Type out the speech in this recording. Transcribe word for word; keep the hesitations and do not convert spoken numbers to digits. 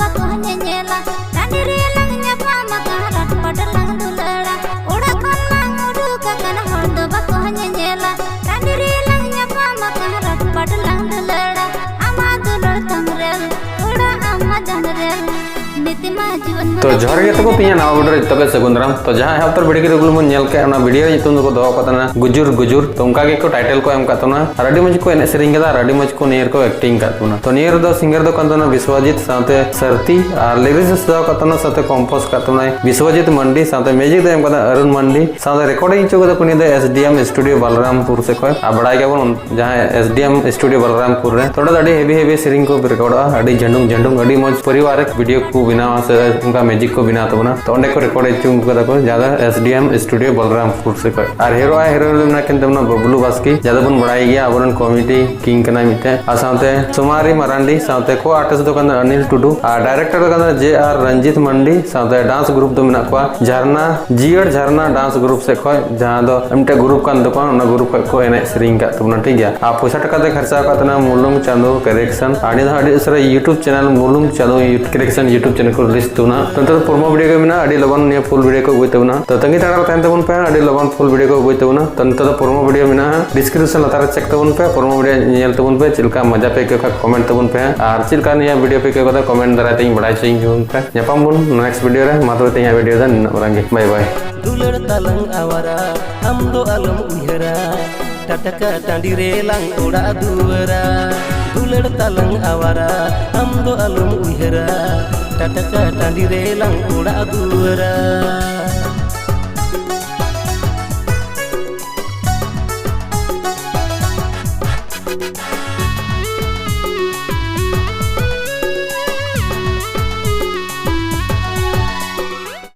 ᱵᱟᱠᱚ ᱧᱮᱧᱮᱞᱟ᱾ ᱴᱟᱺᱰᱤ ᱨᱮ ᱞᱟᱝ ᱧᱟᱯᱟᱢ ᱟᱠᱟᱱ, ᱨᱟᱴᱯᱟᱴ ᱞᱟᱝ ᱫᱩᱞᱟᱹᱲᱟ᱾ ᱚᱲᱟᱜ ᱠᱷᱚᱱ ᱞᱟᱝ ᱩᱰᱩᱠ ᱟᱠᱟᱱ, ᱦᱚᱲ ᱫᱚ ᱵᱟᱠᱚ ᱧᱮᱧᱮᱞᱟ᱾ ᱴᱟᱺᱰᱤ ᱨᱮ ᱞᱟᱝ ᱧᱟᱯᱟᱢ ᱟᱠᱟᱱ, ᱨᱟᱴᱯᱟᱴ ᱞᱟᱝ ᱫᱩᱞᱟᱹᱲᱟ᱾ ᱟᱢᱟᱜ ᱫᱩᱞᱟᱹᱲ ᱛᱟᱢ ᱨᱮ ᱛᱷᱚᱲᱟ ᱟᱢ ᱢᱟ ᱡᱟᱱ ᱨᱮ ᱱᱤᱛ ᱢᱟ ᱡᱤᱵᱚᱱ ᱛᱚ ᱡᱚᱦᱟᱨ ᱜᱮ ᱛᱟᱠᱚ ᱛᱤᱧᱟ ᱱᱟᱣᱟ video ᱨᱮ ᱡᱚᱛᱚ ᱜᱮ ᱥᱟᱹᱜᱩᱱ ᱫᱟᱨᱟᱢ᱾ ᱛᱚ ᱡᱟᱦᱟᱸ ᱮᱦᱚᱵ ᱩᱛᱟᱹᱨ video ᱜᱮ ᱵᱚᱱ ᱧᱮᱞ ᱠᱮᱫ, ᱚᱱᱟ video ᱨᱮ ᱧᱩᱛᱩᱢ ᱫᱚᱠᱚ ᱫᱚᱦᱚ ᱟᱠᱟᱫ ᱛᱟᱦᱮᱱᱟ ᱜᱩᱡᱩᱨ ᱜᱩᱡᱩᱨ᱾ ᱛᱚ ᱚᱱᱠᱟ ᱜᱮᱠᱚ title ᱠᱚ ᱮᱢ ᱟᱠᱟᱫ ᱛᱟᱵᱚᱱᱟ ᱟᱨ ᱟᱹᱰᱤ ᱢᱚᱡᱽ ᱠᱚ ᱮᱱᱮᱡ ᱥᱮᱨᱮᱧ ᱠᱟᱫᱟ ᱟᱨ ᱟᱹᱰᱤ ᱢᱚᱡᱽ ᱠᱚ ᱱᱤᱭᱟᱹ ᱨᱮᱠᱚ acting ᱟᱠᱟᱫ ᱛᱟᱵᱚᱱᱟ᱾ ᱛᱚ ᱱᱤᱭᱟᱹ ᱨᱮᱫᱚ singer ᱫᱚ ᱠᱟᱱ ᱛᱟᱵᱚᱱᱟ ᱵᱤᱥᱣᱟᱡᱤᱛ ᱥᱟᱶᱛᱮ ᱥᱟᱨᱛᱤ ᱟᱨ lyrics ᱫᱚ ᱥᱟᱡᱟᱣ ᱟᱠᱟᱫ ᱛᱟᱵᱚᱱᱟ ᱥᱟᱶᱛᱮ compose ᱟᱠᱟᱫ ᱛᱟᱵᱚᱱᱟᱭ ᱵᱤᱥᱣᱟᱡᱤᱛ ᱢᱟᱱᱰᱤ, ᱥᱟᱶᱛᱮ music ᱫᱚ ᱮᱢ ᱟᱠᱟᱫᱟ ᱚᱨᱩᱱ ᱢᱟᱱᱰᱤ, ᱥᱟᱶᱛᱮ recording ᱦᱚᱪᱚ ᱠᱟᱫᱟ ᱠᱚ ᱱᱤᱭᱟᱹ ᱫᱚ S D M studio ᱵᱟᱞᱨᱟᱢᱯᱩᱨ ᱥᱮᱫ ᱠᱷᱚᱱ᱾ ᱟᱨ ᱵᱟᱲᱟᱭ ᱜᱮᱭᱟᱵᱚᱱ ᱡᱟᱦᱟᱸ S D M studio ᱵᱟᱞᱨᱟᱢᱯᱩᱨ ᱨᱮ, ᱛᱚ ᱚᱸᱰᱮ ᱫᱚ ᱟᱹᱰᱤ heavy heavy ᱥᱮᱨᱮᱧ ᱠᱚ ᱨᱮᱠᱚᱨᱰᱚᱜᱼᱟ, ᱟᱹᱰᱤ ᱡᱷᱟᱹᱱᱰᱩᱝ ᱡᱷᱟᱹᱱᱰᱩᱝ, ᱟᱹᱰᱤ ᱢᱚᱡᱽ ᱯᱟᱨᱤᱵᱟᱨᱤᱠ video ᱠᱚ ᱵᱮᱱᱟᱣᱟ ᱥᱮ ᱚᱱᱠᱟ music ᱠᱚ ᱵᱮᱱᱟᱣ ᱛᱟᱵᱚᱱᱟ᱾ ᱛᱚ ᱚᱸᱰᱮ ᱠᱚ record ᱦᱚᱪᱚ ᱠᱟᱫᱟ ᱠᱚ, ᱡᱟᱦᱟᱸ ᱫᱚ S D M studio ᱵᱟᱞᱨᱟᱢᱯᱩᱨ ᱥᱮᱫ ᱠᱷᱚᱱ᱾ ᱟᱨ hero ᱟᱨ heroine ᱫᱚ ᱢᱮᱱᱟᱜ ᱠᱤᱱ ᱛᱟᱵᱚᱱᱟ ᱵᱟᱵᱞᱩ ᱵᱟᱥᱠᱮ, ᱡᱟᱦᱟᱸ ᱫᱚᱵᱚᱱ ᱵᱟᱲᱟᱭ ᱜᱮᱭᱟ ᱟᱵᱚᱨᱮᱱ comedy king ᱠᱟᱱᱟᱭ ᱢᱤᱫᱴᱮᱱ, ᱟᱨ ᱥᱟᱶᱛᱮ ᱥᱳᱢᱟᱨᱤ ᱢᱟᱨᱟᱱᱰᱤ, ᱥᱟᱶᱛᱮ co artist ᱫᱚ ᱠᱟᱱᱟ ᱚᱱᱤᱞ ᱴᱩᱰᱩ, ᱟᱨ director ᱫᱚ ᱠᱟᱱᱟ J R ᱨᱚᱧᱡᱤᱛ ᱢᱟᱱᱰᱤ, ᱥᱟᱶᱛᱮ dance group ᱫᱚ ᱢᱮᱱᱟᱜ ᱠᱚᱣᱟ ᱡᱷᱟᱨᱱᱟ, ᱡᱤᱭᱟᱹᱲ ᱡᱷᱟᱨᱱᱟ dance group ᱥᱮᱫ ᱠᱷᱚᱱ, ᱡᱟᱦᱟᱸ ᱫᱚ ᱢᱤᱫᱴᱮᱱ group ᱠᱟᱱ ᱛᱟᱠᱚᱣᱟ, ᱚᱱᱟ group ᱠᱷᱚᱱ ᱠᱚ ᱮᱱᱮᱡ ᱥᱮᱨᱮᱧ ᱟᱠᱟᱫ ᱛᱟᱵᱚᱱᱟ, ᱴᱷᱤᱠ ᱜᱮᱭᱟ᱾ ᱟᱨ ᱯᱚᱭᱥᱟ ᱴᱟᱠᱟ ᱫᱚᱭ ᱠᱷᱚᱨᱪᱟ ᱟᱠᱟᱫ ᱛᱟᱦᱮᱱᱟ ᱢᱩᱞᱩᱝ ᱪᱟᱸᱫᱳ ᱠᱨᱤᱭᱮᱥᱚᱱ, ᱟᱨ ᱱᱤᱭᱟᱹ ᱫᱚ ᱟᱹᱰᱤ ᱩᱥᱟᱹᱨᱟ YouTube channel ᱢᱩᱞᱩᱝ ᱪᱟᱸᱫᱳ ᱠᱨᱤᱭᱮᱥᱚᱱ YouTube channel ᱠᱚ release ᱛᱟᱵᱚᱱᱟ᱾ ᱛᱚ ᱱᱤᱛᱚᱜ ᱫᱚ promo video ᱜᱮ ᱢᱮᱱᱟᱜᱼᱟ, ᱟᱹᱰᱤ ᱞᱚᱜᱚᱱ ᱱᱤᱭᱟᱹ full video ᱠᱚ ᱟᱹᱜᱩᱭ ᱛᱟᱵᱚᱱᱟ᱾ ᱛᱚ ᱛᱟᱺᱜᱤ ᱛᱟᱲᱟᱜ ᱨᱮ ᱛᱟᱦᱮᱱ ᱛᱟᱵᱚᱱ ᱯᱮ, ᱟᱹᱰᱤ ᱞᱚᱜᱚᱱ full video ᱠᱚ ᱟᱹᱜᱩᱭ ᱛᱟᱵᱚᱱᱟ᱾ ᱛᱚ ᱱᱤᱛᱚᱜ ᱫᱚ promo video ᱢᱮᱱᱟᱜᱼᱟ, description ᱞᱟᱛᱟᱨ ᱨᱮ check ᱛᱟᱵᱚᱱ ᱯᱮ, promo video ᱧᱮᱞ ᱛᱟᱵᱚᱱ ᱯᱮ, ᱪᱮᱫ ᱞᱮᱠᱟ ᱢᱚᱡᱟ ᱯᱮ ᱟᱹᱭᱠᱟᱹᱣ ᱠᱷᱟᱱ comment ᱛᱟᱵᱚᱱ ᱯᱮ, ᱟᱨ ᱪᱮᱫ ᱞᱮᱠᱟ ᱱᱤᱭᱟᱹ video ᱯᱮ ᱟᱹᱭᱠᱟᱹᱣ ᱠᱟᱫᱟ comment ᱫᱟᱨᱟᱭ ᱛᱮᱧ ᱵᱟᱲᱟᱭ ᱦᱚᱪᱚᱧ ᱛᱟᱵᱚᱱ ᱯᱮ᱾ ᱧᱟᱯᱟᱢ ᱵᱚᱱ next video ᱨᱮ, ᱢᱟ ᱛᱚᱵᱮ ᱛᱮᱦᱮᱧᱟᱜ video ᱫᱚ ᱱᱤᱱᱟᱹᱜ ᱵᱟᱨᱟᱝ ᱜᱮ, bye bye᱾ ᱫᱩᱞᱟᱹᱲ ᱛᱟᱞᱟᱝ ᱟᱣᱟᱨᱟ, ᱟᱢ ᱫᱚ ᱟᱞᱚᱢ ᱩᱭᱦᱟᱹᱨᱟ, ᱴᱟᱴᱠᱟ ᱴᱟᱺᱰᱤ ᱨᱮ ᱞᱟᱝ ᱚᱲᱟᱜ ᱫᱩᱣᱟᱹᱨᱟ᱾ ᱫᱩᱞᱟᱹᱲ ᱛᱟᱞᱟᱝ ᱟᱣᱟᱨᱟ, ᱟᱢ ᱫᱚ ᱟᱞᱚᱢ ᱩᱭᱦᱟᱹᱨᱟ, ᱴᱟᱴᱠᱟ ᱴᱟᱺᱰᱤ ᱨᱮ ᱞᱟᱝ ᱚᱲᱟᱜ ᱫᱩᱣᱟᱹᱨᱟ᱾